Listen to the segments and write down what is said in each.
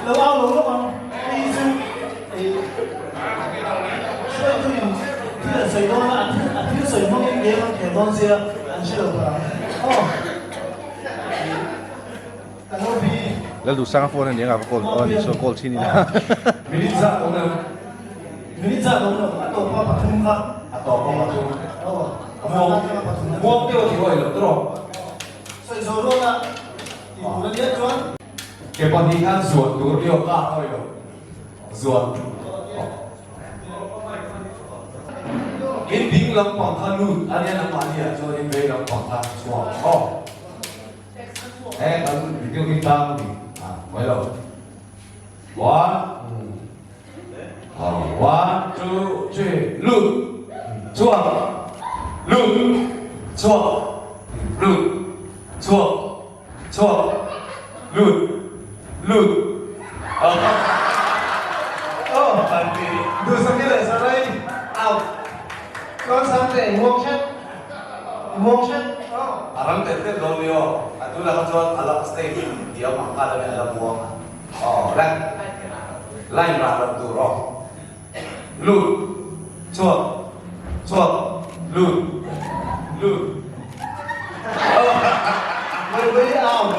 Lo au lo lawk ang. Hei chu ih hruaitu in thil an sawi dawn a, a thil sawi hmangin game an khel dawn sia an hre lo ta aw. Ih kan OP. Lalduhsanga phone a ni anga va call aw ni chuan call thin ila. Minute zat awm lo. Minute zat awm lo a tawpa pathum kha. A tawpa pathum. Aw. Muang muang deuh a ti hawi lo tawh. Sawi zawh rual a ti tur a nia chuan. Ke pahnih khan zuan tur ni aw ka hawi lo zuan in ding lampang kha lut a nia nangmahni ah chuan in vei lampang kha chhuak aw he kan video hi tang ni a hawi lo one one two three lut chhuak lut chhuak lut chhuak chhuak lut lut Oh, Duhsakni leh Sarai out. Chuan Sangte, muang hret, muang hret. A rang tel tel dawn ni aw, a tunah kha chuan a la stage diam ang khan a nia a la muang a. Aw le, line rah loh tur aw. Lut, chhuak, chhuak, lut, lut. Mai mai au.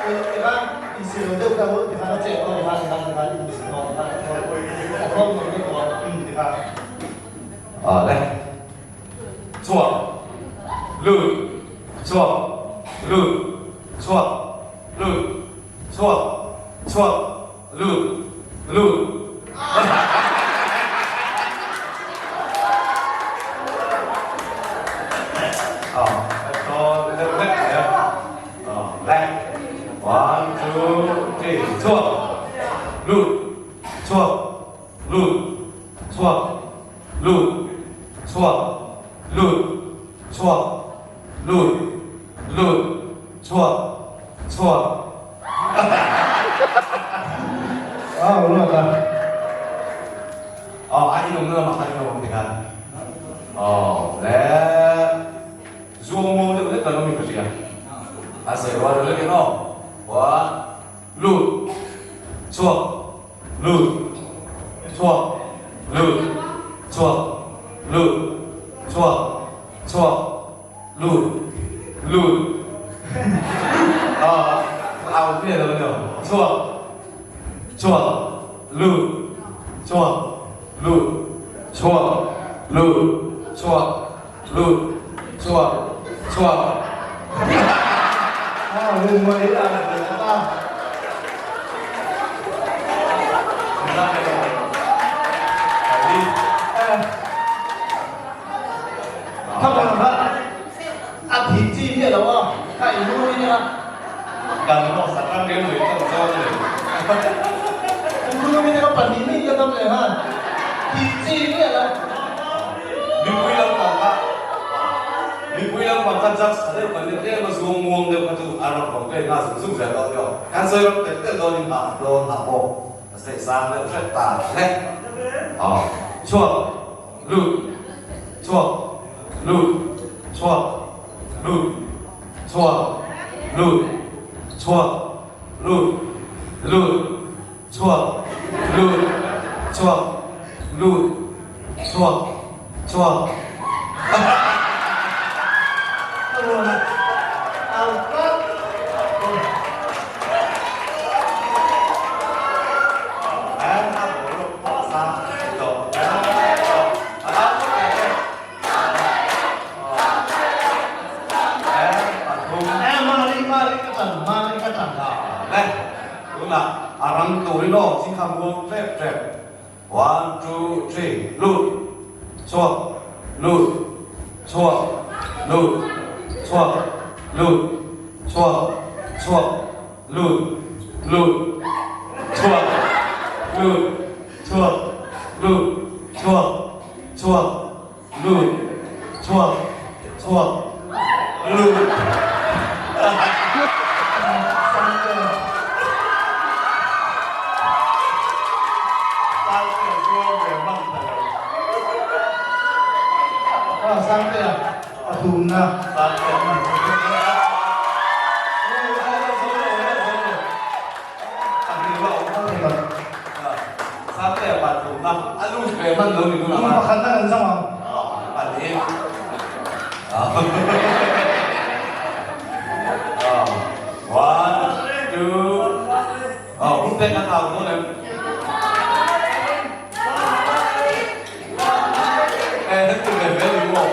Tikhan insi lo deuh ta maw tikhan a chet aw tikhan tikhan tikhan insi aw tikhan a thawn a thawn lo deuh aw tikhan. Aw le, chhuak, lut, chhuak, lut, chhuak, lut, chhuak, chhuak. Lut! Lut! One, two, three, chhuak! Lut! Chhuak! Lut! Chhuak! Lut! Chhuak! Lut! Chhuak! Lut! Lut! Chhuak! Chhuak! Aw ruat a. Aw a in awmna lamah khan in awm tikhan. Aw le zuang muang deuh hlek kan awm in ka hria. A sawi rual deuh hlek in aw. One lut chhuak lut chhuak lut chhuak lut chhuak chhuak Lut. Lut. Ah, au nge lo nio. Chhuak. Chhuak. Lut. Chhuak. Lut. Chhuak. Lut. Chhuak. Lut. Chhuak. Chhuak. Ah, lut mai a ta. Thakawng kha a thih chi miah lo a, kha in lu in a. Kan rawh sak ram riau mai kan zawn a ni. In lu in a pahnih mai ka dam leh khan thih chi miah lo. Mipui lampang kha mipui lampang kha judge tha deuh kan ni tlem a zuang muang deuh kha chu a rawn complain nghal zung zung zel dawn emaw kan sawi ram tel tel dawn in hah dawn hah pawh a sawi sang deuh hret ta hle. Chhuak. Lut, chhuak, lut, chhuak, lut, chhuak, lut, chhuak, lut, lut, chhuak, lut, chhuak, lut, chhuak, chhuak. One, two, three, lut, chhuak, lut, chhuak, lut, chhuak, lut, chhuak, chhuak, lut, lut, chhuak, lut, chhuak, lut, chhuak, chhuak, lut, chhuak, chhuak, lut. Sangtea pathumna. lut ve hman lo ni tunah Kum pakhatna kan zam ang. A ni. One, two, oh, group te kan au dawn em? Eh, tu ve ve ni maw?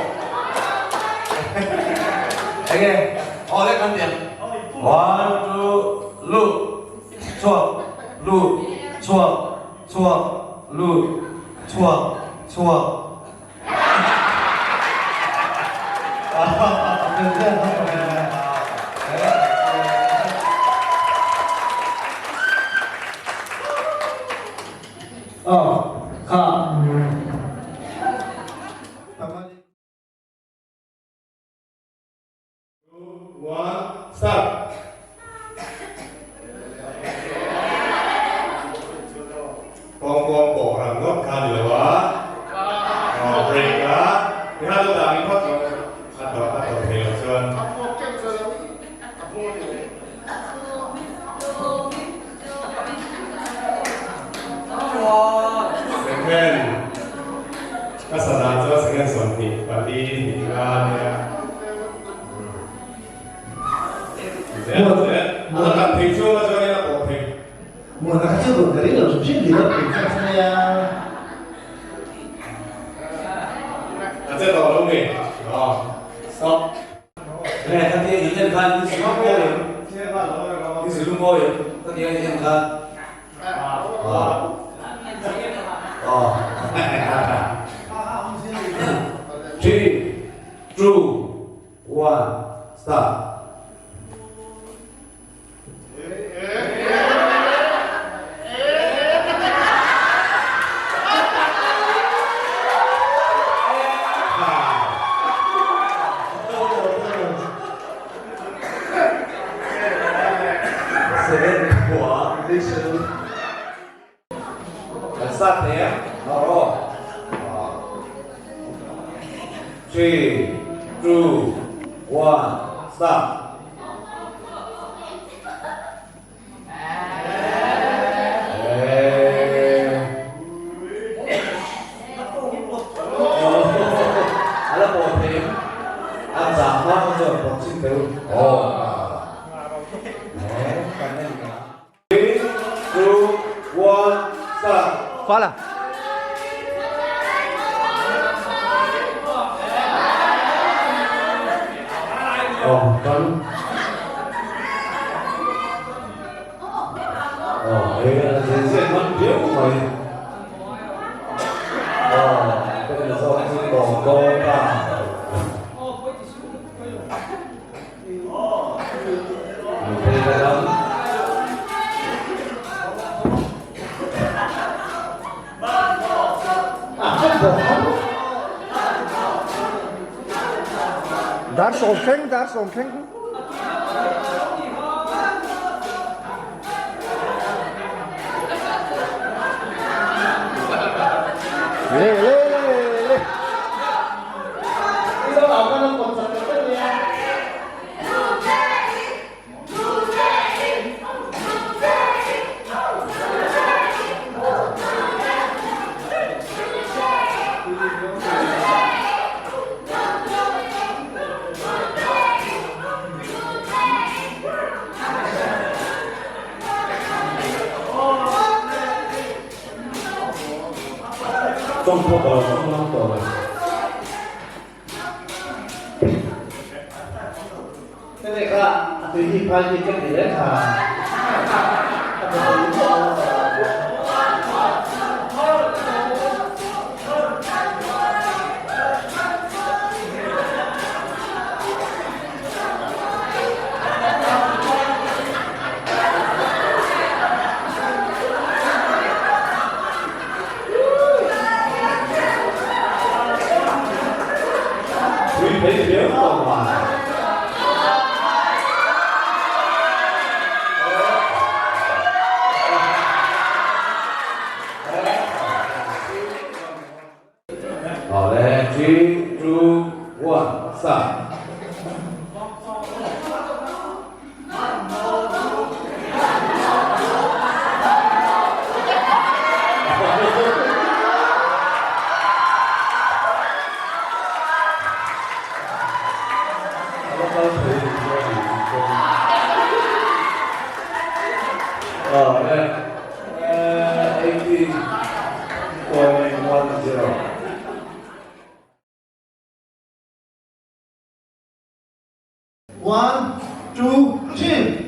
Enge, aw le kan ti ang. One, two, lut, chhuak, lut, chhuak, chhuak, lut, chhuak, chhuak. Aw, kha. Two, one, start. Kawng kawng pawh rang ngawt kha ni lo a, aw break a, ti kha chu dangin phawt lo a tawh a tawh thei lo chuan. Second, ka sana chuan second 24 hnih nga nia. Zel zel, a kan thei chuang a chuan in a pawh thei. Muana kha chu rawn ka ring lo hrim hrim ni lo thei kha chu nia. A che tawh lo nge? Stop. Nge ka tia in en khan in zilung mawi em? In zilung mawi em? Ka tia in en khan. Three, two, one, start. Kan start thei a, aw. Three, two, one, start. A la pawh thei em? A chah hma kha chuan pawh chhin teh u. Aw. Three, two, one, start. Fala. Aw kan Aw hei a zen zen hman viau mai Aw ka en zawk chu tawng dawn ta Nutei ka dam. Dar sawm thleng, dar sawm thleng. Le le le. Tawng pawh tawh lo, tawng lang tawh lo. Hei kha a tui hi phai hi ka ti reng a. A tui hi a Tui phei viau tawh mai. Awle, three, two, one, start. One, two, three.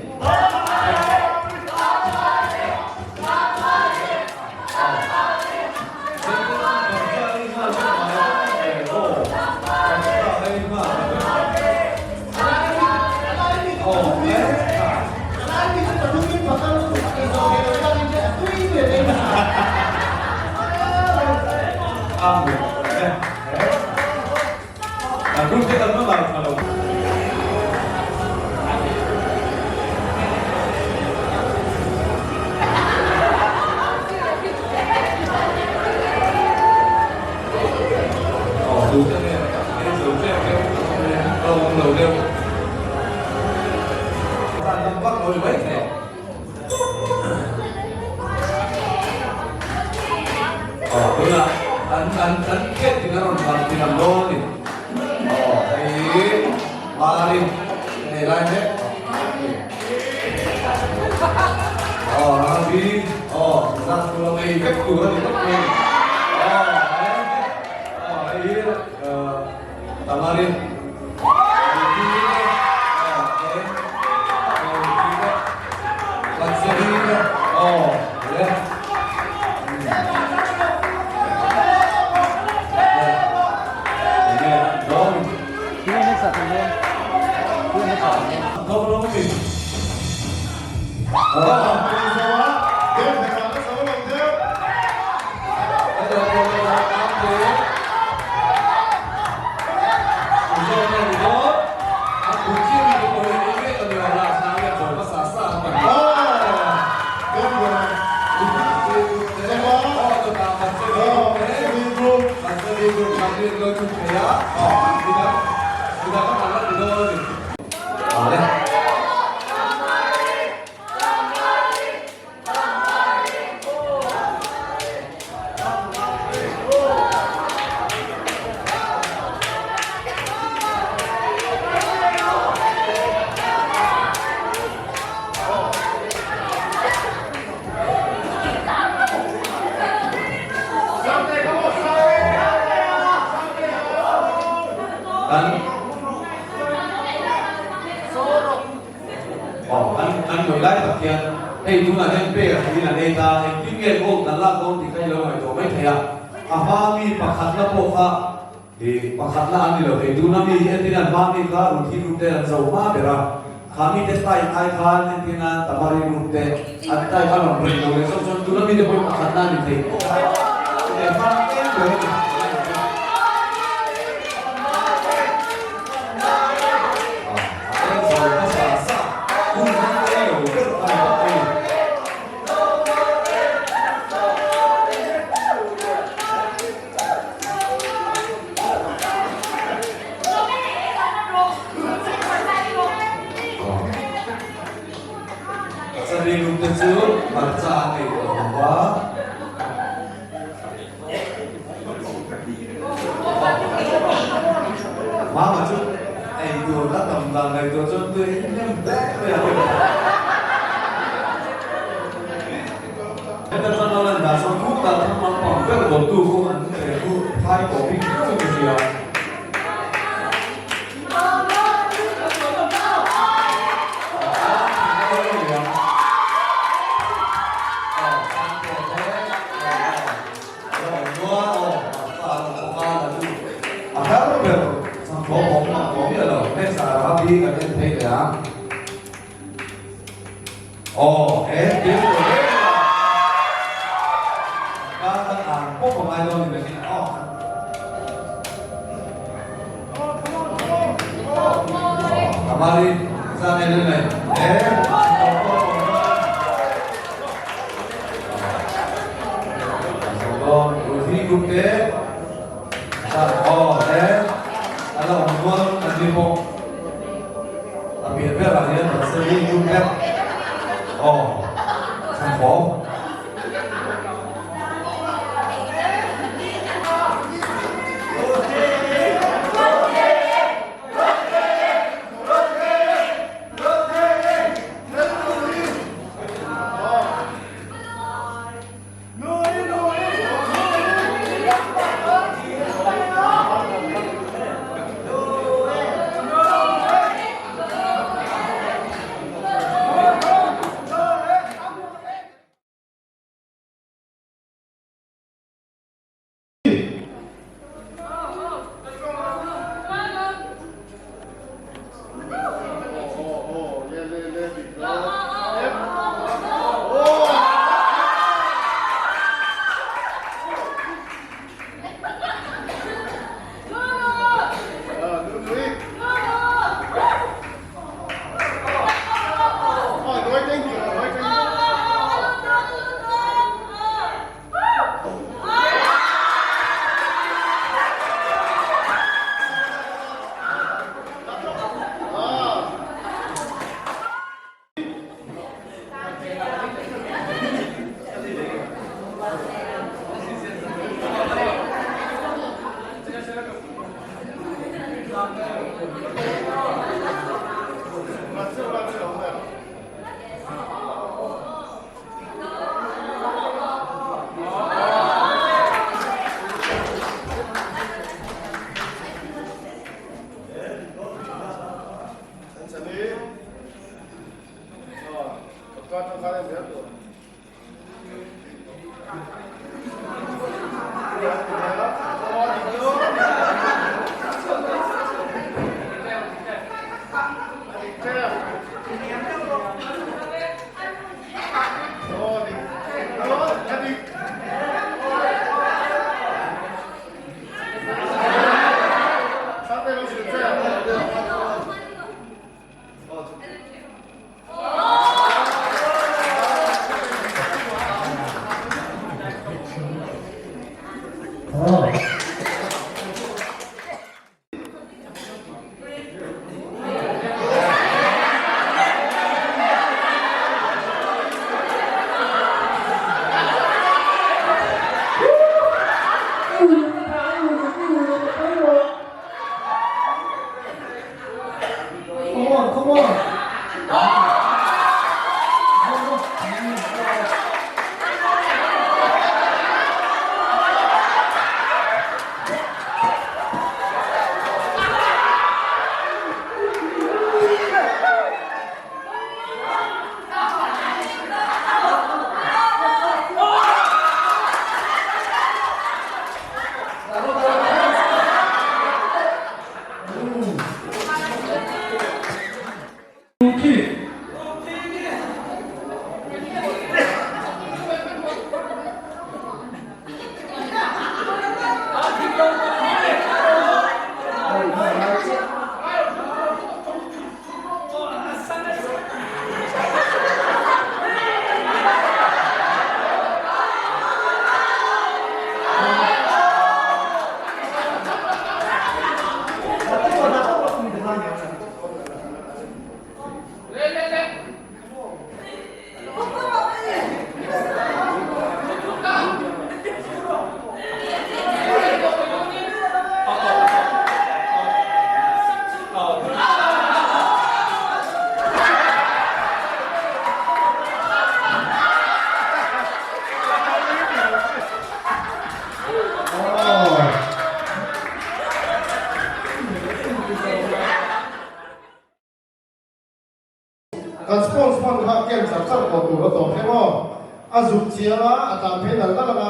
zuk chiang a, a tlan phei nal nal ang a,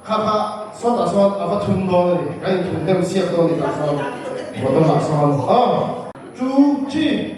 kha kha sawtah sawn a va thun dawn a ni, kan inthun deuh siak dawn a ni tah sawn, bottle ah sawn. Aw. Two, three.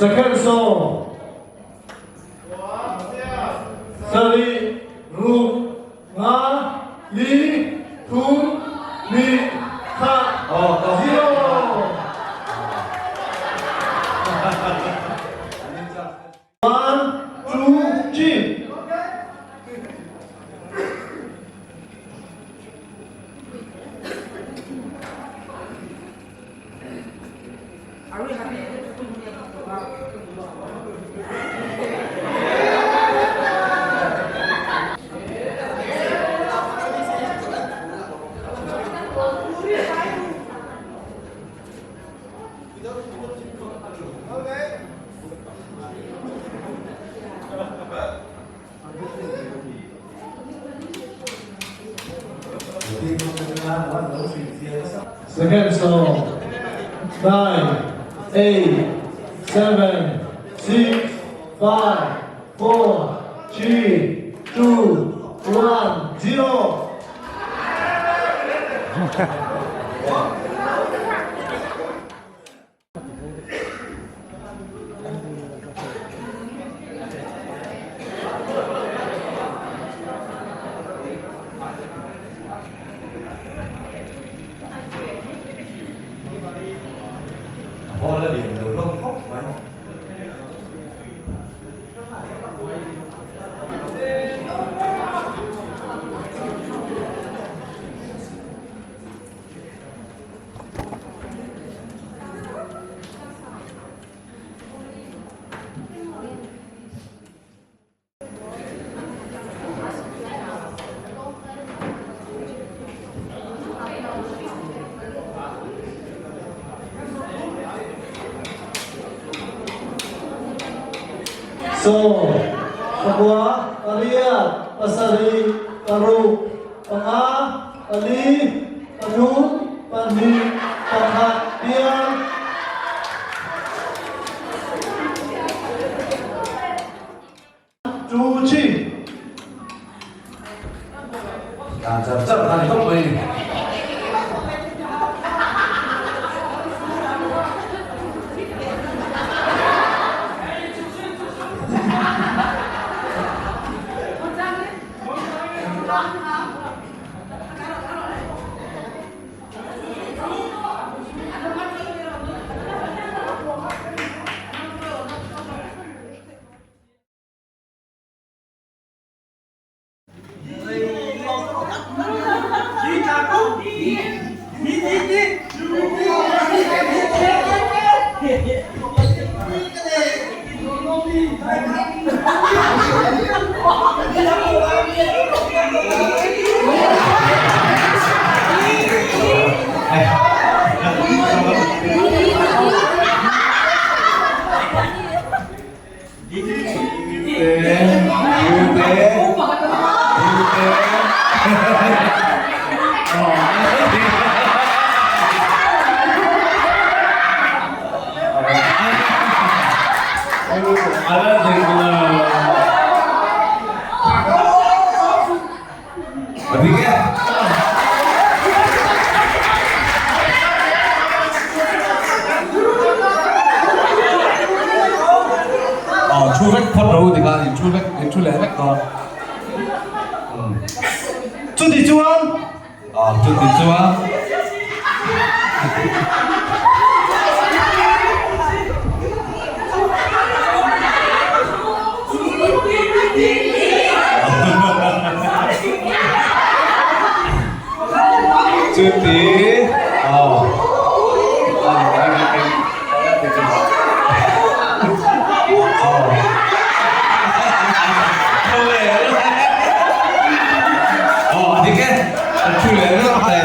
Second song. Sari, ruk, nga, li, thum, ni, kha, zero. One, two, three. Second song, 9, 8, 7, 6, 5, 4, 3, 2, 1, 0. Hall a lian lo hlawm khawp mai. Sawm, pakua, pariat, pasarih, paruk, panga, pali, pathum, pahnih, pakhat, pial. Two, three. Dan char char kha ni khawp mai ni. Thu vek phawt ro tikah in thu vek in thu leh vek dawn. Chuti chuan Chuti chuan Chuti aw. Aw a dik e, an thu leh ringawt mai.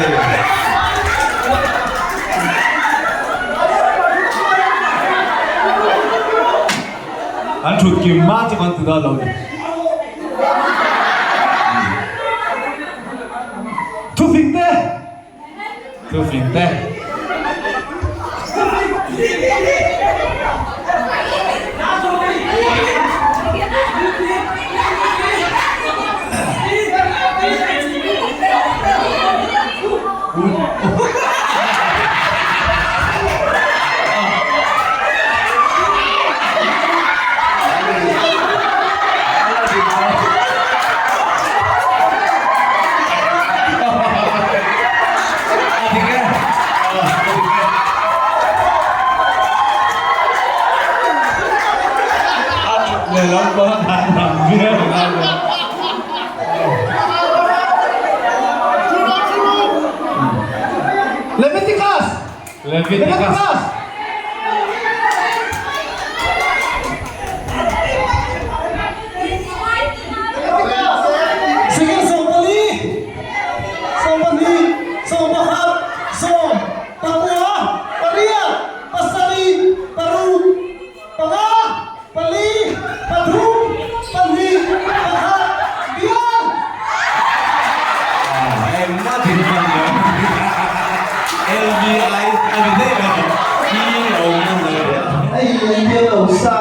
An thut kim hma chu kan ti dawn lo ni. Thufing te! Thufing te! Leviticus! Leviticus! Second 14, 12, 14, 10, 6, 8, 7, 6, 5, 4, 3, 2, 1, 1! Engmah din hman lo. LVI a ni daih lo. Hi a awm hman lo nia. Hei an bial lo sa.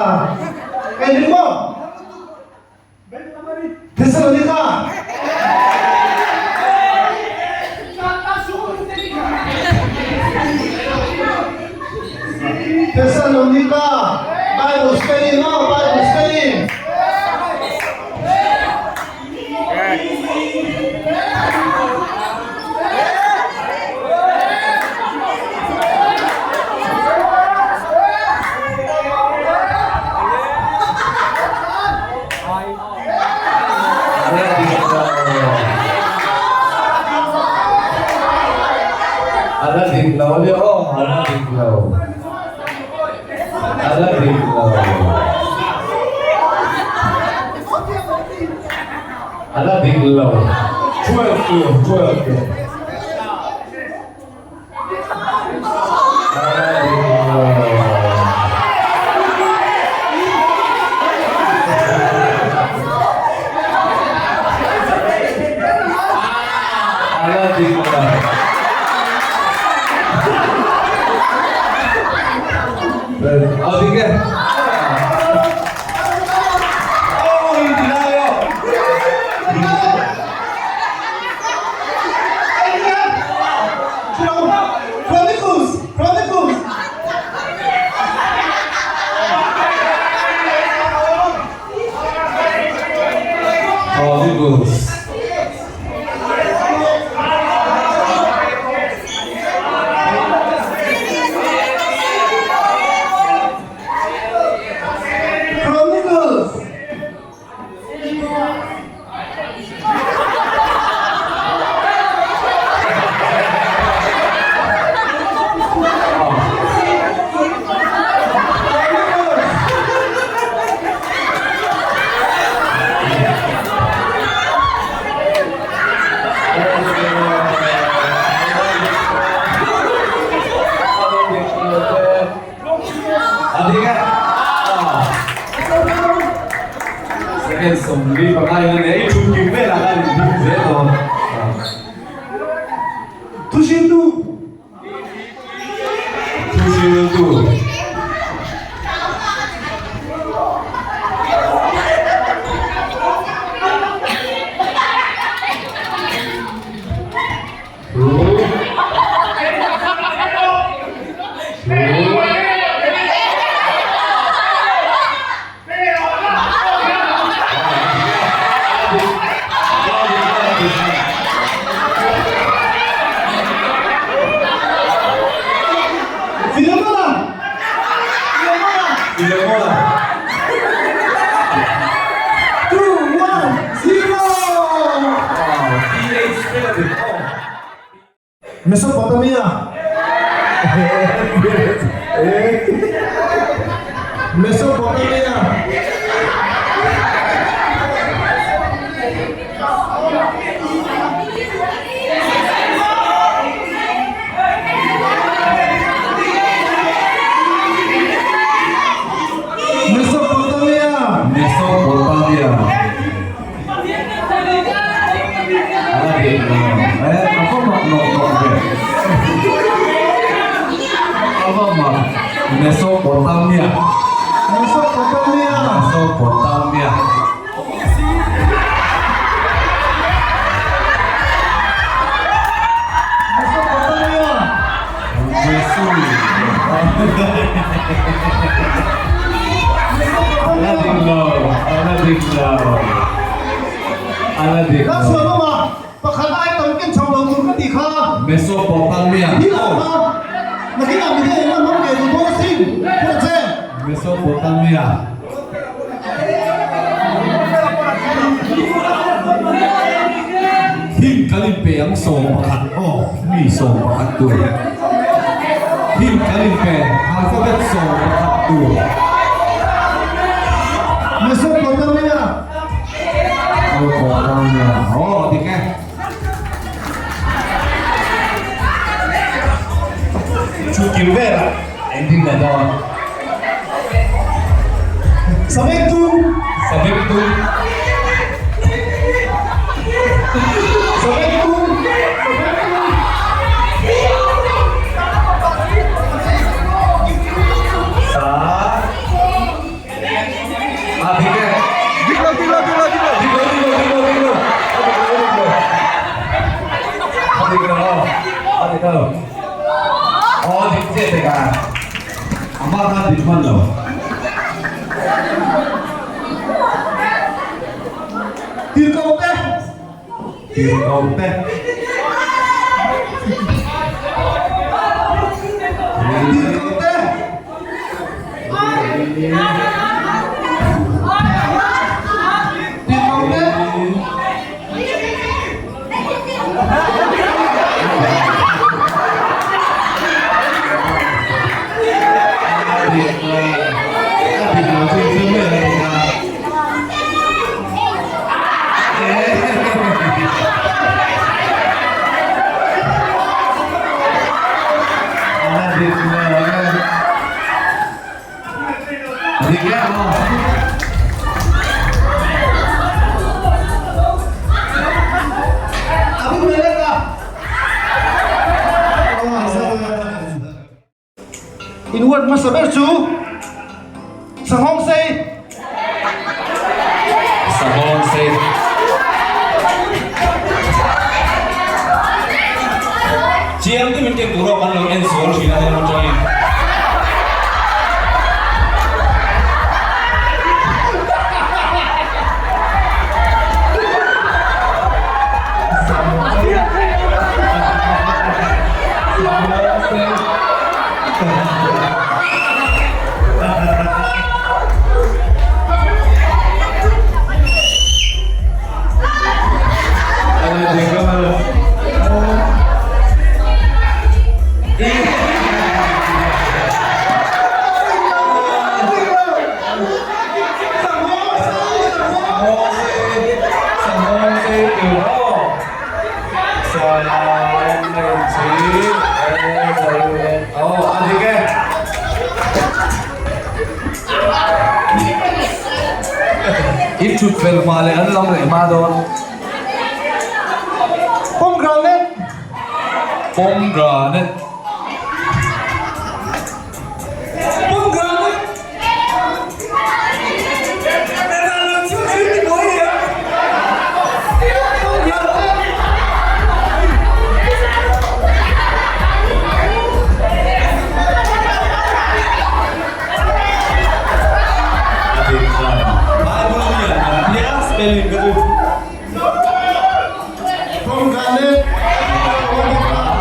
Eng ring maw? Thessalonica. Thessalonica Bible study maw Bible study. A la dik lo a nia aw, a la dik lo, a la dik lo. A la dik lo. 12 to 12 to. A la dik lo. A la dik lo. A dik e. Chronicles! Chronicles! Chronicles. Chronicles! A dik e. Second 45 in a nei i thut kim velah khan in ding zel dawn. Thuhriltu. Thuhriltu. Filemona! Filemona! Filemona! 2, 1, 0! PH Mesopotamia. Mesopotamia. Mesopotamia. Mesopotamia. Ala dik lo. Eh, a va mak nawk nawk ve. A va mak. Mesopotamia. Mesopotamia. Mesopotamia. Mesopotamia. Ala dik lo. Ala dik lo. Ala dik lo. Lalchhuanawma pakhat ai tam ken chho lo tur ka tih kha. Mesopotamia. Hi lo kha. Nakinah mi te eng a hmang ve duh dawn asin. Phur che. Mesopotamia. Him kan inpe ang 11 aw, mi 11 tur. Him kan inpe alphabet 11 tur. Mesopotamia. Mesopotamia. Aw, dik e. Chhukil velah Ending na dawn. Sabengtung. Sabengtung. Sabengtung. Sa. A dik e. Dik lo, dik lo, dik lo, dik lo. Dik lo, dik lo, dik lo, dik lo. A dik lo, a dik lo. A dik lo, a dik lo. Aw dik chiah tek a. Amah khan dik hman lo. Tirhkoh te. Tirhkoh te. Tirhkoh te. Tirhkoh te. In word hmasa ber chu Sanghawng sei. Sanghawng sei. Chiang te min tek tur aw kan lo en sual thin a heng atangin. I thut fel hma leh an lam leh hma dawn. Pomegranate. Pomegranate. Pomegranate. Spelling ka chu. Pomegranate. Pomegranate.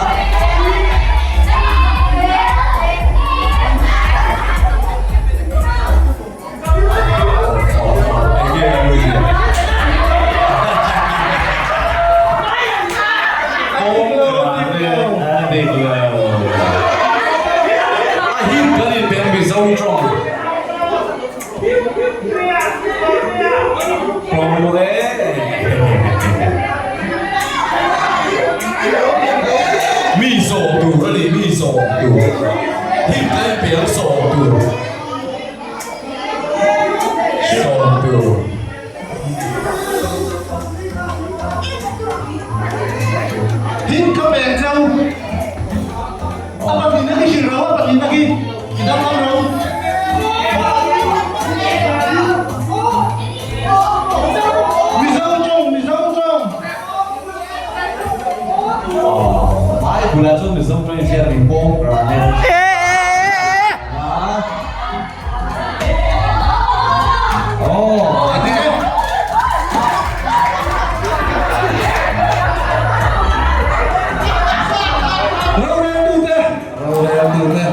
Mi sawm tur a ni, mi sawm tur. Him ka inpe ang sawm tur. Sawm tur. Him ka pe ang cheu. A pahnihna khi hrilh ro, a pahnihna khi i dang ngam ro. Mizo tawng, Mizo tawng. Bible ah chuan Mizo tawng in hriat ang pawng ran e. Oh, a dik e. Roreltute. Roreltute.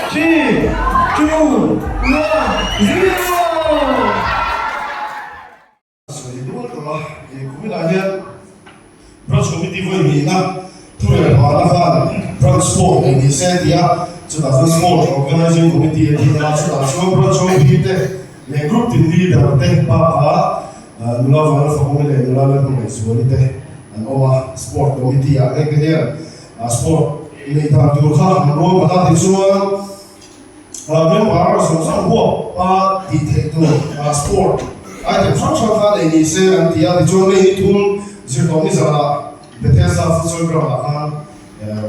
3, 2, 1, 0! Sawi dual tawh a, he kuminah hian Branch Committee vawi hnihna thu leh hmana khan Branch Sport nei ni se ti a, chutah chuan Sport Organizing Committee a tih a, chutah chuan Branch OP te leh Group tin leader te bakah nula Vanla Fakawmi leh nula Lalhmangaihzuali te an awm a, Sport Committee ah heng te hian Sport neih dan tur kha an ruahman a, tichuan. Member zawng zawng huap a tih theih tur sport item hrang hrang kha nei ni se an ti a, tichuan May ni thum zirtawp ni zanah Bethesda Futsal Ground ah khan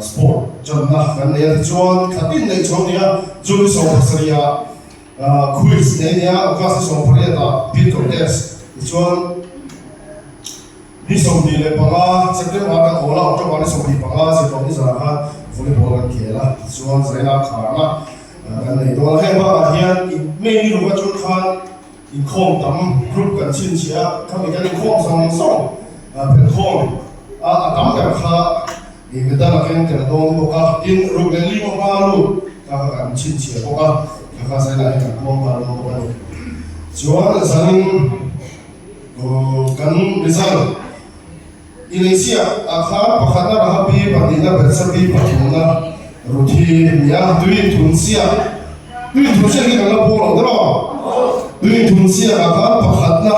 sport channa kan nei a, tichuan thla tin neih chho a ni a, June ni 17 ah quiz nei a ni a, August ni 18 ah bid contest, tichuan Ni 25, September kan awl a, October ni 25, zirtawp ni zanah khan volleyball kan khel a, tichuan zaina kharna kan nei dawn a. Heng bakah hian May ni ruk atang khan inkhawm tam group kan chhinchhiah a, khami kan inkhawm zawng zawng phelkhawm a, a tam ber kha medal a keng tel dawn bawk a, tin ruk leh lima hma lut kha kha kan chhinchhiah bawk a, kha kha zaina hi kan puang nghal dawn bawk a ni. Chuan zanin. Kan result ineichhiah ah khan pakhatna Rahabi, pahnihna Betsabi, pathumna Ruthi a ni a, tui inthunsiak, tui inthunsiak hi kan la pawh lo deuh a, tui inthunsiak ah khan pakhatna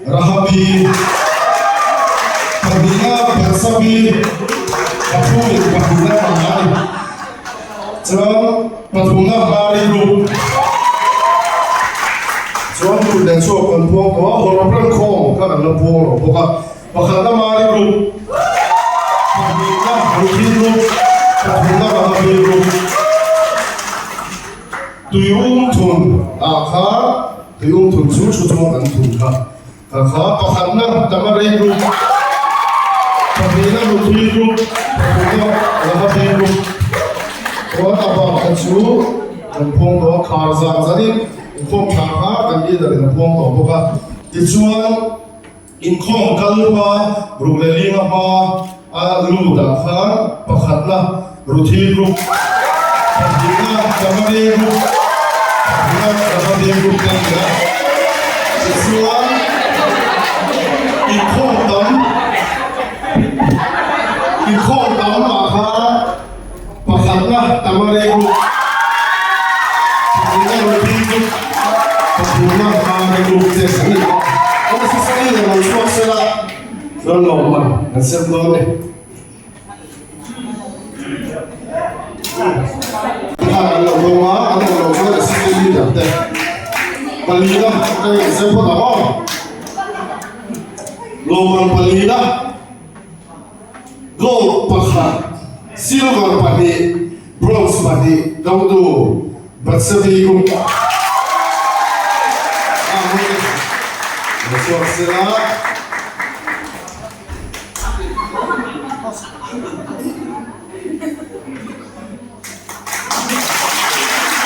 Rahabi, pahnihna Betsabi, pathumin pahnihna panga a ni. Chuan pathumna Mari Group chuan kut leh chhuak kan puang tawh a, hawrawp reng khawm kha kan la puang lo bawk a. Pakhatna Mari Group, pahnihna Ruthi Group, pathumna Rahabi Group. Tuium thun ah kha tuium thun chu thu chuan kan thun kha. Ka kha pakhatna Tamari Group, pahnihna Ruthi Group, pathumna Rahabi Group. Chuan a bak kha chu kan phuang tawh a, khar zan zanin inkhawm thla kha kan leader in a phuang tawh bawk a. Tichuan inkhawm kal hma ruk leh linga hma a lut ah khan pakhatna Ruthi Group, pahnihna Tamari Group, pathumna Rahabi Group te an ni a. Tichuan inkhawm tam inkhawm tam ah khan pakhatna Tamari Group, pahnihna Ruthi Group, pathumna Mari Group te an ni a. Necessary lo chhuak sela chuan lawmman an sem dawn a ni. Khan an lo dawng a, an awm loh chuan assistant leader te palina ka inzep phawt ang aw. Lawmman palina, gold pakhat, silver pahnih, bronze pahnih dawngtu Batsavi Group. Lo chhuak sela.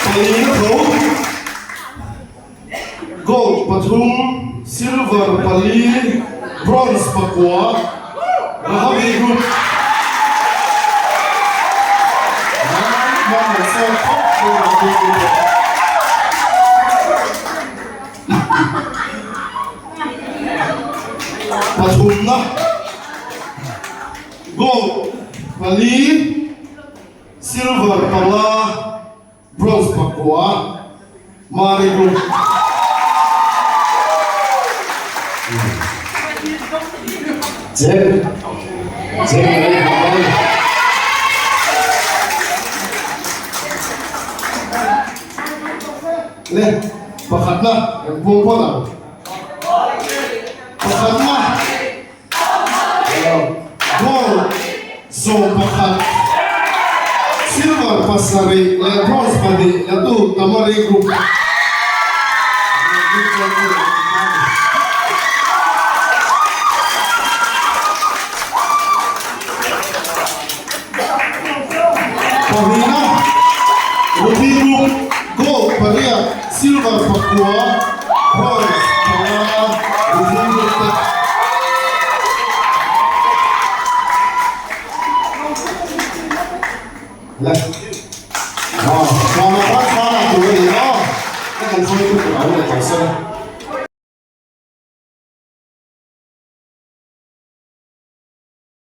Palina tho, Gold pathum, Silver pali, Bronze pakua, Rahabi Group. Pathumna Gold pali, Silver panga, Bronze pakua, Mari Group. Check. Check. ni. Le, pakhatna kan puang phawt ang. Pakhatna gold 11, silver 7 leh bronze 2 latu Tamari Group. Pahnihna, Ruby Group, Gold 8, Silver 9, Bronze 5, Ruby Group te. Le, aw, Vana khan chhana tur a ni a, ka kan hruaitu tur a awm leh tawh se.